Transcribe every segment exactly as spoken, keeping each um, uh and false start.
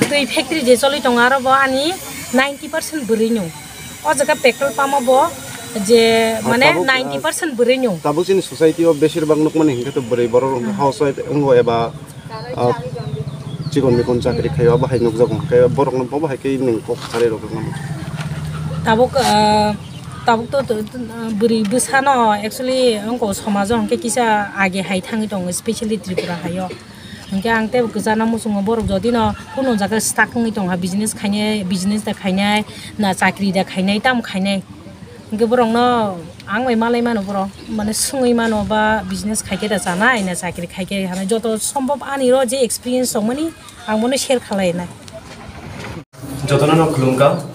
Twi factory je choli tongo, aro bo ani ninety percent bwrwi no. O jaga petrol pump o bo je mane tabuk, ninety percent bwrwi no. Tabuk chini society o besir bak nukmani hinkhe to bwrwi borok rok housewife wngo eba, ah, chikon mikon chakri khaio, abo hai nukjago, hinkhe borok no bo hai khe nwng kok kwcharwi rok nang. Tabuk, ah, tabuk to, to, to, ah, bwrwi bwsano actually wngkha somajo hinkhe kisa age hai thangwi tongo, specially Tripura hai o. Hinkhe ang tei kwchana muchungo borok jodi no kunu jaga stuck wngwi tongkha, business khainai, business da khainai, na chakri da khainai, tamo khainai. Hinkhe borokno ang bai malai mano borok, mane swngwi mano ba business khaikhe da chanai na chakri khaikhe hanai, joto sombhob ani ro je experience tongmani ang bono share khalai nai. Jotono no khulumkha.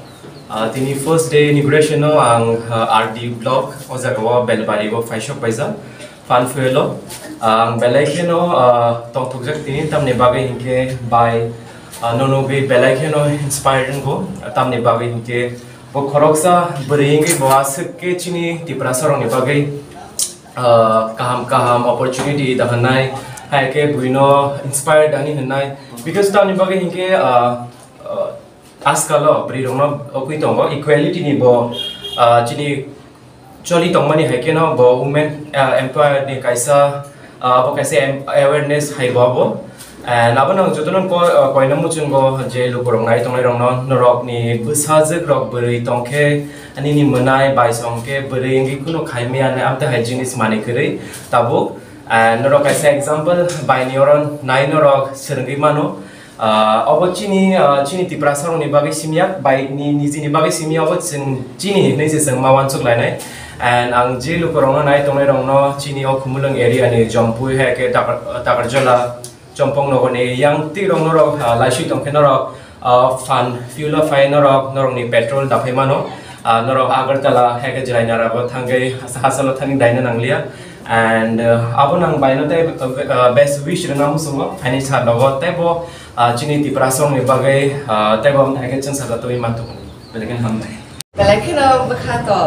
Ah, tini first day inauguration no ang, ah, R D block o jaga o Belbari o phaisok paijak. Fan fuel o, ah, ang belai kheno, ah, tongthokjak tini, tamni bagwi hinkhe bai, ah, nono bai belai kheno inspired wngo, tamni bagwi hinkhe bo khoroksa bwrwi wngwi bo aswk khe chini Tiprasa rokni bagwi, ah, kaham kaham opportunity da hwnai, hai khe buino inspired ani hwnai, because tamni bagwi hinkhe, ah, ah, Ajkal o bwrwi rokno okwi tongo, equality ni bo, ah, chini choli tongmani hai kheno bo women, ah, empower ni kaisa, ah, abo kaisa em-, awareness hai bo abo. And abo no jotono ko-, ah, koina muchungo je lukurok nai tongnai rokno, norok ni bwsajwk rok bwrwi tongkhe, nini mwnai bai songkhe bwrwi wngwi kunu khai maya nai amtwi hai jinis manwi kwrwi tabuk. And norok kaisa example bai ni oro nai norok swrwngwi mano. Ah, obo chini, ah, chini Tiprasa rokni bagwi simya, bai ni, nijini bagwi simya, obo chwng chini hinwi se chwng ma uansuk lainai. And ang je lukurokno nai tongnai rokno chini o Khumulwng area ni Jompui hai khe Takar-, Takarjala, Chompong nogoni yang twi rok norok, ah, laisui tongkhe norok, ah, fan fuel o phai norok, norokni petrol da phai mano. Ah, norok Agartala hai khe Jelainara bo thangwi hasa-, hasalo thangwi daina nangliya. And, ah, abo nang baino tei, ah, best wish rwna muchungo, phaini sal rogo tei bo Ah, chini Tiprasarokni bagwi, ah, teibo amtwi hai khe chwng sajak tongwi manthogo. Belai kheno hambai. Belai kheno bwkha to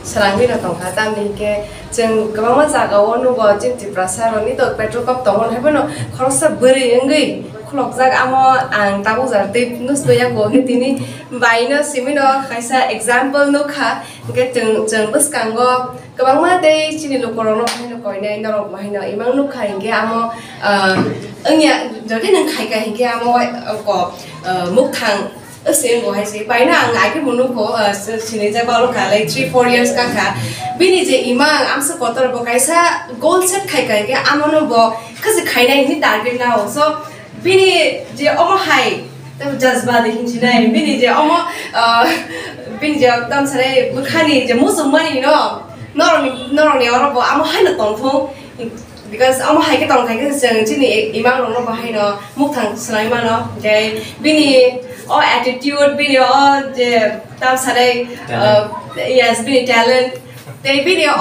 swrangwi no tongkha, tamni hinkhe chwng kwbangma jagao nugo chini Tiprasarokni to petrol pump tongo, haiphano khoroksa bwrwi wngwi khulokjak, amo ang tabuk jora tei nukjak yago, hinkhe tini baino simino kaisa example nukha, hinkhe chwng, chwng bwskango Kwbangma tei chini lukurokno haino koinai norok bo haino imang nukha hinkhe amo, ah, wngya, jodi nwng khaika hinkhe amo, ah, ko, ah, mukthang se wngo hai se. Baino ang agebo nukho, ah, sinijak balo kha, like, three four years kakha. Bini je imang amsa kotor bo kaisa goal set khaika hinkhe amono bo khasi khainai hinwi target nao. So, Bini je omo hai, tei jazba de hinsinai, bini je omo, ah, bini je tamsare bwkhani je muchungmani no, norokni, norokni oro bo amo haino tongthung, because omo hai khe tongthai khe chwng chini imang rokno bo haino mukthang swlai mano, tei bini o attitude, bini o je tamsare, talent. Ah, yes, bini talent, Tei bini o,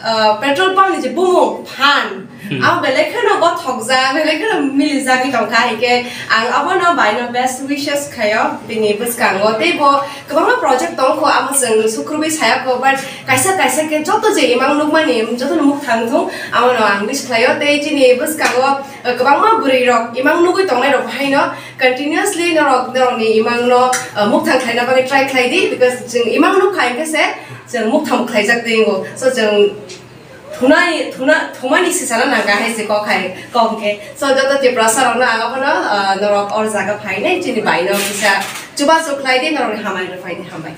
ah, petrol pump ni je bumung phan, hmm, abo belai kheno gothokjak, belai kheno milijagwi tongkha, hinkhe ang abono baino best wishes khaio bini bwskango. Tei bo kwbangma project tongkho, amo chwng sukrubwi sayakho, but kaisa kaisa khe joto je imang nukmani, jotono mukthang thung, abono ang wish khlaio. Tei chini bwskango, ah, kwbangma bwrwi rok imang nugwi tongnai rok haino, Continuously norok, norokni imangno, uh, mukthang khlaina bagwi try khlai di, because chwng imang nuk kha hinkhe se chwng mukthang khlaijak twi wngo. So chwng thunai, thuna, thumani sisana nangkha hai se kok hai, kok hinkhe. So joto Tiprasa rokno ang abono, uh, norok or jaga phainai chini baino kisa chubachu khlai di, norokni hamari rok phai di, hambai.